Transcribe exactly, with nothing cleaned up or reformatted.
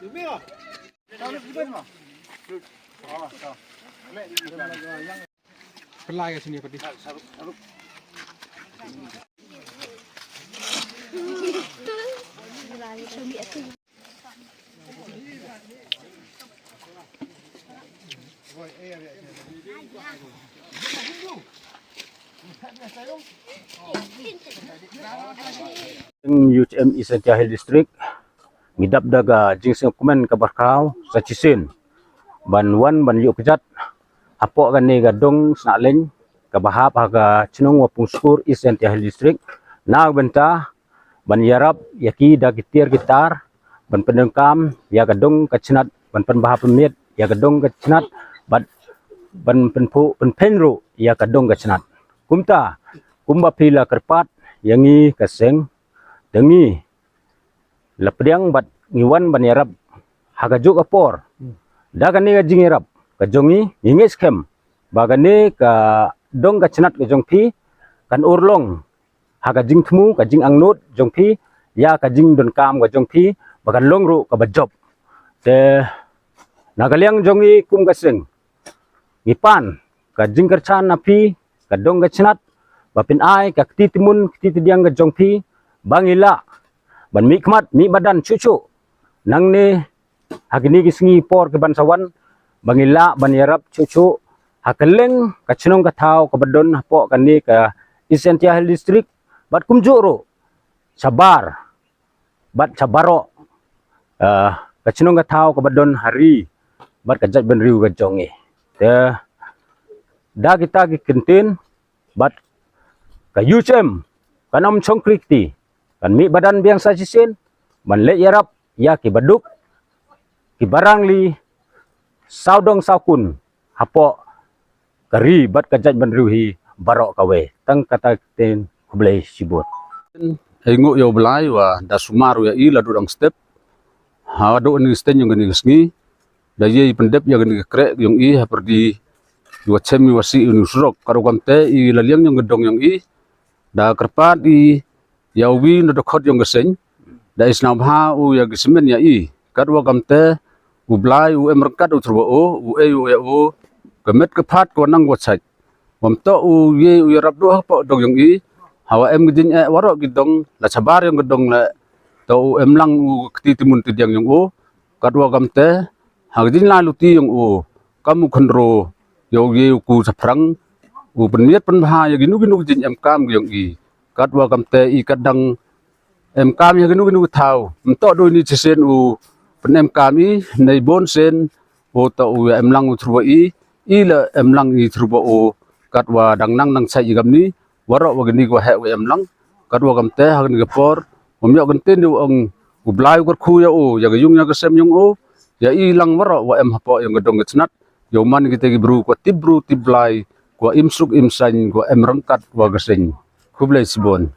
U T M East Jaintia Hills District, ngi dap da ka jingsngewkmen ka barkaw sa shisien ban wan ban ïuh kjat hapoh kane ka dong Snahleng kaba hap ha ka chnong Wapungskur, East Jaintia Hills District, na ka bynta ban ïarap ïa ki da ki tiar ki tar ban pyndonkam ïa ka dong ka chnat, ban pynbha pynmiat ïa ka dong ka chnat, bad ban pynphuh pynphieng ruh ïa ka dong ka chnat. Kumta, kumba phi la kyrpad ïa ngi ka seng, da ngi la pdiang bad ngi wan ban ïarap ha kajuh ka por. Da kane ka jingïarap ka jong ngi, ngi ngeit skhem ba kane ka dong ka chnat ka jong phi kan urlong ha ka jingthmu, ka jingangnud jong phi, ïa ka jingdonkam ka jong phi, ba kan long ruh kaba jop. Te na ka liang jong ngi kum ka seng, ngi pan ka jingkyrshan na phi, ka dong ka chnat, ba phin ai ka kti tymmen kti tdiang ka jong phi, ba ngi lah ban mihkhmat mihmadan shuh shuh nangne ha kine ki sngi por ki ban sa wan, ba ngi lah ban ïarap shuh shuh ha kylleng ka shnong ka thaw kaba don hapoh kane ka East Jaintia Hills District, bad kumjuh ruh shabar bad shabaroh, ah, ka shnong ka thaw kaba don ha ri bad ka jaitbynriew ka jong ngi. Te da kita ki kyntien bad ka U T M kan ym shongkri kti, kan mihmadan biang sa shisien ban leit ïarap ïa ki baduk, ki barangli, sawdong sawkun hapoh ka ri bad ka jaitbynriew hi baroh kawei. Tang kata ka ktien, khublei shibun. Ai nguh ïa U Blai wa da sumar ïa i la dang step haduh kane ka step jong kane ka sngi, da ïai pyndep ïa kane ka kreh jong i ha pyrdi ïa wa chem ïa wa sih ïa une u surok. Katwa kamte i la liang jong ka dong jong i, da kyrpad i ïa uwei na dkhot jong ka seng, da i sngewbha u ïa ki smen ïa i. Katwa kamte U Blai u em ryngkat u tyrwa u, u ei u ïa u ka met ka phad ka wa nang wa chait. Wam toh u ïa u ïarap duh hapoh dong jong i, hawa em ka jingeh waroh ki dong, la shabar jong ka dong le, toh u em lang u kti tymmen tdiang jong u. Katwa kamte ha ka jinglai luti jong u, kam u khynro ïa u ïa u ku shaphrang, u pynmiat pynbha ïa kino kino ki jingem kam ki jong i. Katwa kamte i kat dang em kam ïa kino kino ki thaw, ym toh dei une shisien u pynem kam i, nei bun sien u toh u ïa em lang u tyrwa i, i la em lang i tyrwa u. Katwa dang nang nang chait i kamni, waroh wa kine ki wa heh wa em lang. Katwa kamte ha kane ka por, wam ïoh kyntien ïa u ong U Blai u kyrkhu ïa u, ïa ka ïung ïa ka sem jong u, ïa i lang waroh wa em hapoh jong ka dong ka chnat, ïa u man kita ki bru ki wa tip bru tip Blai, ki wa im suk im saiñ, ki wa em ryngkat wa ka seng. Khublei shibun.